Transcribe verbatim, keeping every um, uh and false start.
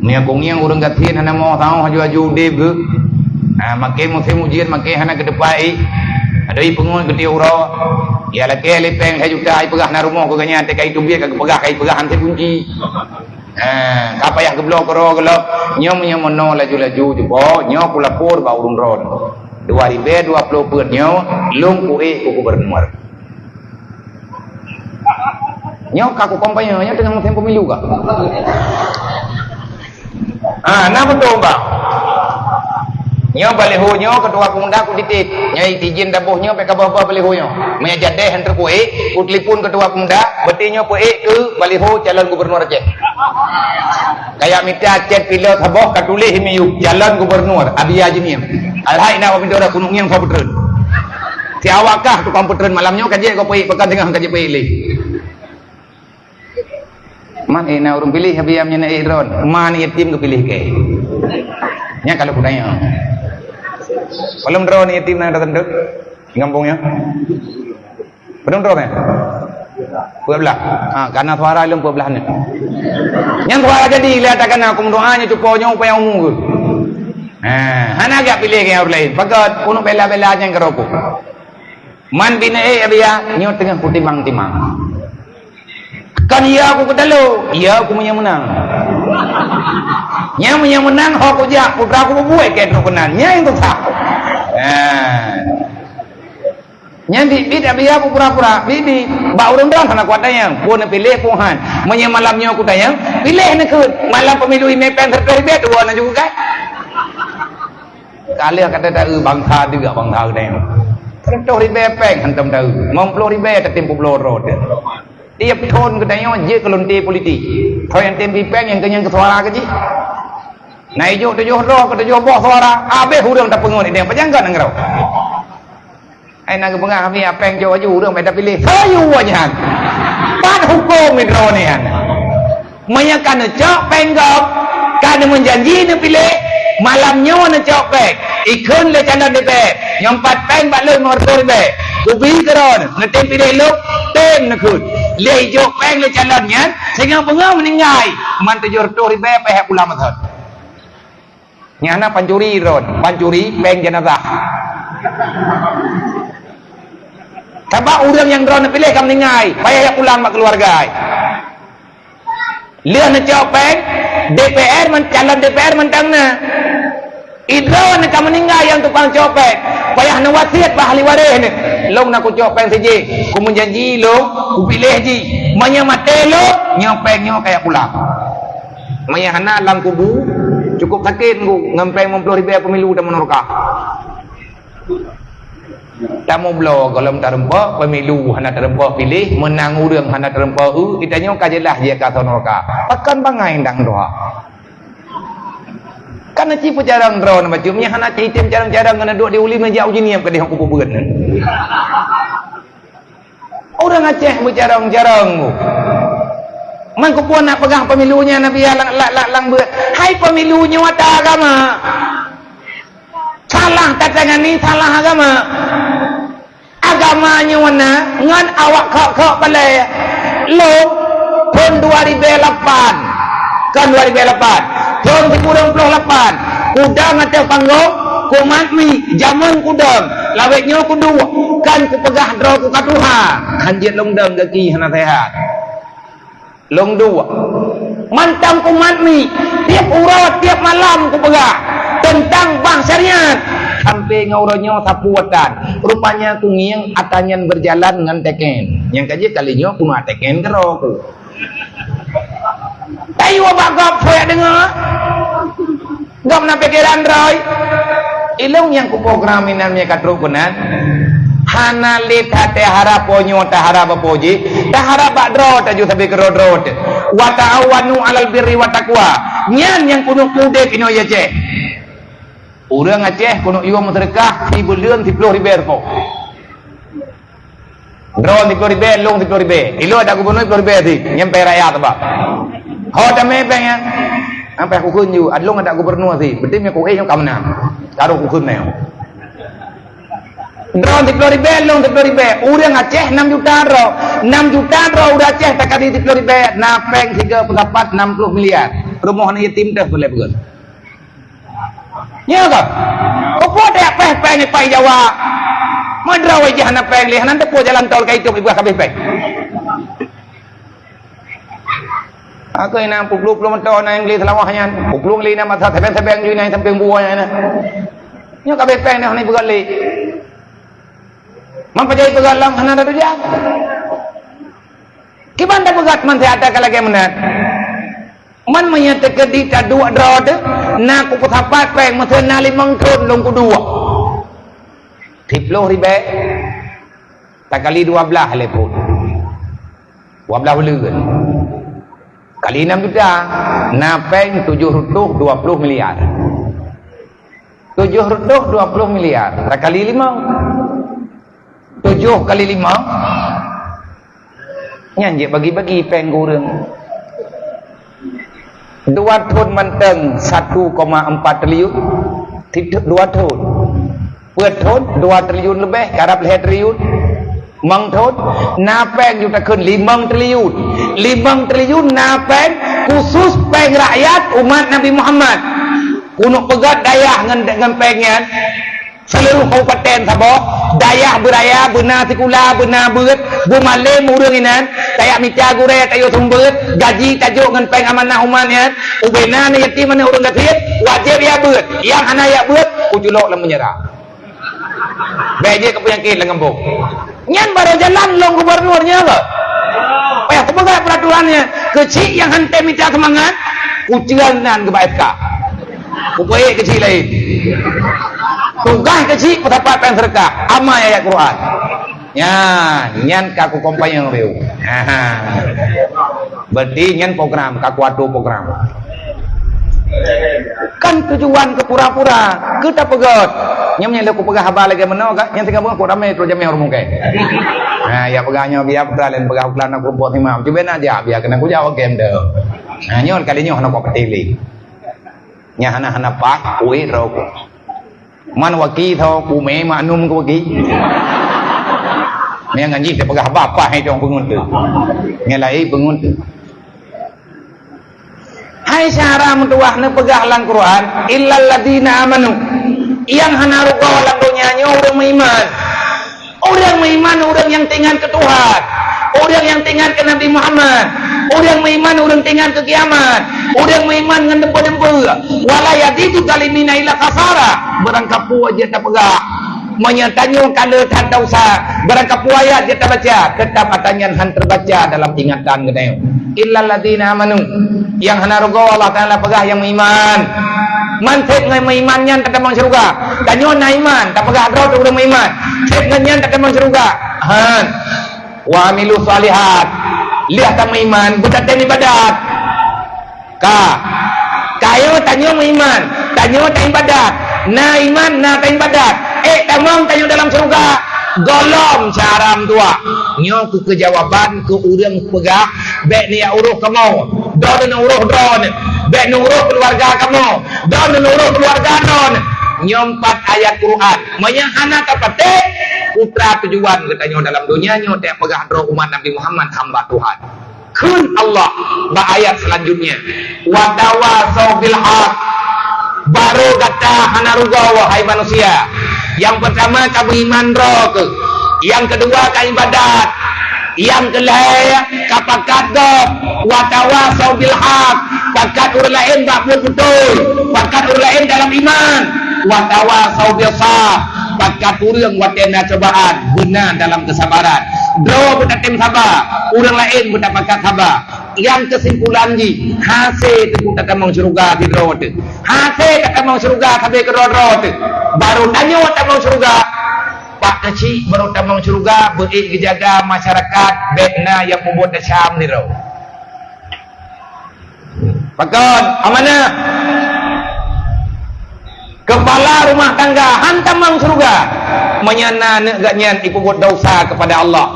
Meunyoe kungieng ureuëng gasien hana mo saoh aju-aju udeb geuh. Ha, makai musém ujeuen, makai hana keudeupai. Adoe peungeut geutiek uroe. Ya lakée lé péng lhée juta, ipeugah na rumoh keu geuhnyan, teuka itubiet ka geupeugah, ka ipeugah han kunci. Ha, ka payah geubloe keudroe gohlom. Nyoe meunyoe meunoe laju-laju cuba, nyoe kulapor bak ureuëng droen. Dua ribée dua ploh peuet nyoe, lôn kuék keu gubernur. Nyoe ka kukompanye, nyoe teungoh musém pemilu ka. Ah, na beutôi, Bang. Nyoe baliho nyoe ketua pemuda kutitip. Nyoe itijin daboh nyoe bèk kaboh-boh baliho nyoe. Meunyoe jadeh han teukuék, kutelepon ketua pemuda, berarti nyoe peuék keu baliho calon gubernur Aceh. Kaya mita cét pilot saboh ka tuléh miyueb calon gubernur, Abi Haji Mim. Alhai na wamidora kunong ngieng soe peutreun. Si awak kah tukang peutreun malam nyoe ka jeuet keu peuék, pekan teungoh ka jeuet peuék lé. Man ék na ureuëng piléh, Abi Yam nyan ék droen. Man yatim geupiléh keu. Nyan kalau kutanya. Belum droen yatim na datang tu. Gampông nyoe. Padum droe nyan? Peuet blah. Ha, kana suara lom peuet blah nyan. Nyang suara jadi lé takana aku meudoa nyoe cupo nyoe upaya umu ke. Ha, hana gak piléh ke ureuëng lain. Pakat keuneuk bela-bela nyang keurokok. Man binéh ék Abi Yam nyoe teungoh kutimang-timang. Kan iya aku keutalo, iya aku meunyoe meunang. Nyang meunyoe meunang ho kujak putra aku bubuet ke trok keunan. Nyang itu sah. Ha. Nyan biet-biet Abi Yam pura-pura, biet-biet. Bak ureuëng droen hana kuat tanyong, peue neupiléh peue han. Meunyoe malam nyoe kutanyong, piléh neukheun. Malam pemilu imé péng seratus ribèe tuwoe na juga kan. Ka lheueh ka teu-eu bansa deuk bansa geutanyoe. Seratus ribèe péng hantom teu-eu, limong ploh ribèe tatem peubloe droe teuh. Tiep thon geutanyoe jeuet keu lonte politik. Thon nyang tem péng nyang keu nyang keu suara keu jih. Na ijok tujoh droe keu tujoh boh suara, habéh ureuëng tapeungon idéh pajanggong nanggroe. Ai na geupeugah kami apéng cok aju ureuëng beda piléh. Sayu nyan. Pat huköm droe nyan. Meunyoe ka neucok péng gob, ka neumeujanji neupiléh, malam nyoe neucok péng. Ikheun lé calon D P R, nyoe pat péng bak lôn limong reutôh ribèe. Kubi keudroe neutem piléh lôn, tem neukheun. Lé ijok péng lé calon nyan, singoh beungoh meuninggai. Man tujoh reutôh ribèe payah pulang meuseuen. Nyang na pancuri droen, pancuri péng jenazah. Sabab ureuëng nyang droen piléh ka meuninggai, payah jak pulang bak keuluwarga. Lheueh neucok péng, D P R man-, calon D P R mantong na. Idroen ka meuninggai nyang tukang cok péng, payah neuwasiet bak ahli waréh nyoe. Lôn na kucok péng sijih, kumeujanji lôn kupiléh jih. Meunyoe maté lôn, nyoe péng nyoe kajak pulang. Meunyoe hana lam kubu, cukup sakét ngon péng limong ploh ribèe pemilu dan meunurka. Tamubloe gohlom tareumpok, pemilu hana tareumpok piléh, meunang ureuëng hana tareumpok eu, geutanyoe ka jeulaih jeuet keu asoe nurka. Pakon bangai ndang doa. Kan ci peucarang droe na bacut, meunyoe hana ci item carang-carang keuneuk duek di uli meujak uji niem keudeh kupeubeuet nyan. Ureuëng Aceh meucarong-carong bu. Man kupeue nak peugah pemilu nyan Nabi ya lang, lang, lang, lang beuet. Hai pemilu nyoe ata agama. Salah tatangani salah agama. Agama nyoe na ngon awak khok-khok balai. Lôn thon dua ribèe lapan. Kan dua ribèe lapan. Thon sikureueng ploh lapan. Kudong ateueh panggong, kumat mi, jamén kudong. Lawét nyoe kuduek, kan kupeugah droe ku ka tuha. Han jeuet lôn dong gaki hana seuhat. Lôn duek. Mantong kumat mi, tiep uroe, tiep malam kupeugah teuntang bah syariat. Sampai ngon uroe nyoe sapeue tan. Rupanya kungieng ata nyan beujalan ngon teken. Nyang ka jeuet kali nyoe kunoe teken keudroe ku. Tayue bak gob, soe deungoe. Gob na pikeran droe. Ilong nyang kuprogram inan meunyoe ka trok keunan. Hana lé that taharap po nyoe, taharap apo jih. Taharap bak droe taju sabe keudroe-droe teuh. Wa ta'awanu 'alal birri wat taqwa. Nyan nyang keuneuk udeb inoe Aceh. Ureuëng Aceh keuneuk yue meuseudeukah sibuleuen siploh ribèe rupiah. Droe siploh ribèe, lôn siploh ribèe. Ilôn adak gubernur siploh ribèe sit, nyan péng rakyat sabab. Ho tamé péng nyan. Sampai kukheun ju, adlong adak gubernur sit. Beutôi meunyoe kuék nyoe ka meunang. Taroh kukheun nyoe. Droe siploh ribèe, lôn siploh ribèe. Ureueng Aceh nam juta droe. Nam juta droe ureueng Aceh takali siploh ribèe, na pèng sigoe peusapat nam ploh miliar. Rumoh aneuk yatim teuh peureulèe peugöt. Nyo ka? Peue-peue tajak péng-péng ipai Jawa. Meudroe jih hana péng lé, hana teupeue jalan tol ka itôp iba ka abéh péng. Aku ina pukul puluh moto na yang beli selawah nyan. Pukul lima masa sebeng-sebeng ju ina samping buah nyan. Nyo ka abéh péng dah ni peugöt lé. Man pajai peugöt lam hana ada tujuan. Kiban tapeugöt man siat ka lagèe meunan. Man meunyoe teukeudi taduek droe teuh, na kupeusapat péng meuseu na limong thon lôn kuduek. Siploh ribèe takali dua blaih lé phon. Dua blaih buleuen. Kali enam juta, na péng tujoh reutôh dua ploh miliar. Tujoh reutôh dua ploh miliar takali limong. Tujoh kali limong, nyan jeuet bagi-bagi péng keu ureueng. Dua thon mantong satu koma empat triliun. Tiep dua thon. Peuet thon dua triliun leubeh, karab lhèe triliun. Limong thon, na péng ju takheun limong triliun. Limong triliun na péng khusus péng rakyat umat Nabi Muhammad. Keuneuk peugöt dayah ngon, ngon péng nyan. Seuluruh kabupaten saboh, dayah beuraya, beuna sikula, beuna beuet, beumalém ureueng inan, tajak mita gurèe, tajok seumeubeuet, gaji tajok ngon péng amanah umat nyan, ubena aneuk yatim, aneuk ureueng gasien, wajéb jak beuet. Nyang hana jak beuet, kuculok lam penjara. Bèk jeuet keu peunyakét lam gampông. Nyan barô jalan lôn gubernur nyoe keuh. Payah kupeugah peuraturan nyan. Keuchik nyang hana mita seumangat, kucue nan keu bak F K. Kupeuék keuchik laén. Tugaih keuchik peusapat péng seudeukah, amai ayat Quran. Nyan, nyan ka kukompanye beu. Aha. Berarti nyan program, ka kuatur program. Kan tujuan keu pura-pura, keu tapeugöt. Nyan meunyo lé kupeugah haba lagèe meunoe ka, nyan singoh beungoh ku ramè trok jamèe ureueng mungken. Ha, ya peugah nyoe biar putra laén peugah putra na kelompok simam. Cuba na jak biar keunan kujaweueb game tu. Ha, nyoe kali nyoe hana kupeuteh lé. Nyan hana-hana paih, kuéh droe ku. Man waki tho, kumé maknum keu waki. Nyang ngan jih teupeugah haba paih cong peungeut tu. Nyan laén peungeut tu. Hai syara meutuwah neupeugah lam Quran, "Illal ladzina amanu." Nyang hana rugoe lam donya nyoe ureueng meuiman. Ureueng meuiman, ureueng nyang teuingat keu Tuhan. Ureueng nyang teuingat keu Nabi Muhammad. Ureueng meuiman, ureueng teuingat keu kiamat. Ureueng meuiman ngon deumpeue-deumpeue. "Wala yazidu zalimina illa khasara." Beurangkapeue jeuet tapeugah. Meunyoe tanyoe ka le that desya, beurangkapeue ayat jeuet tabaca, teutap ata nyan han teubaca dalam ingatan geutanyoe. "Illal ladzina amanu." Nyang hana rugoe Allah Taala peugah nyang meuiman. Man seb ngon meuiman nyan tatamong syeuruga. Tanyoe na iman, tapeugah droe teuh ureueng meuiman. Seb ngon nyan tatamong syeuruga. Han. "Wa amilu shalihat." Lheueh tameuiman, beutatem ibadat. Ka. Kayo tanyoe meuiman, tanyoe taibadat. Na iman, na taibadat. Ék tamong tanyoe dalam syeuruga. Gohlom syara meutuwah. Nyoe keu keujawaban keu ureueng peugah, "Bèk neujak uroh kamoe. Droeneuh uroh droeneuh. Bèk neuuroh keuluwarga kamoe. Droeneuh neuuroh keuluwarga droeneuh." Nyoe pat ayat Quran. Meunyoe hana tapatéh, putra tujuan geutanyoe dalam donya nyoe, tajak peugah droe umat Nabi Muhammad hamba Tuhan. Kheun Allah bak ayat seulanjutnya, "Wa tawasau bil haq." Barô gata hana rugoe, wahai manusia. Nyang peurtama ka meuiman droe keuh. Nyang keudua ka ibadat. Nyang keulhèe ka pakat gob. "Wa tawasau bil haq." Pakat ureueng laén bak buet beutôi. Pakat ureueng laén dalam iman. "Wa tawasau bis sabr." Pakat ureueng watèe na cobaan, beuna dalam keusabaran. Droe beutatem saba, ureueng laén beutapakat saba. Nyang keusimpulan jih, hasé teungku tatamong syeuruga sidroe teuh. Hasé tatamong syeuruga sabe keudroe-droe teuh. Barô tanyoe tamong syeuruga. Pak keuchik barô tamong syeuruga, beu-ék geujaga masyarakat, bèk na nyang peubuet desya meuniro. Pakon, amanah. Kepala rumah tangga han tamong syeuruga, meunyo na aneuk geuh nyan jipeubuet desya kepada Allah.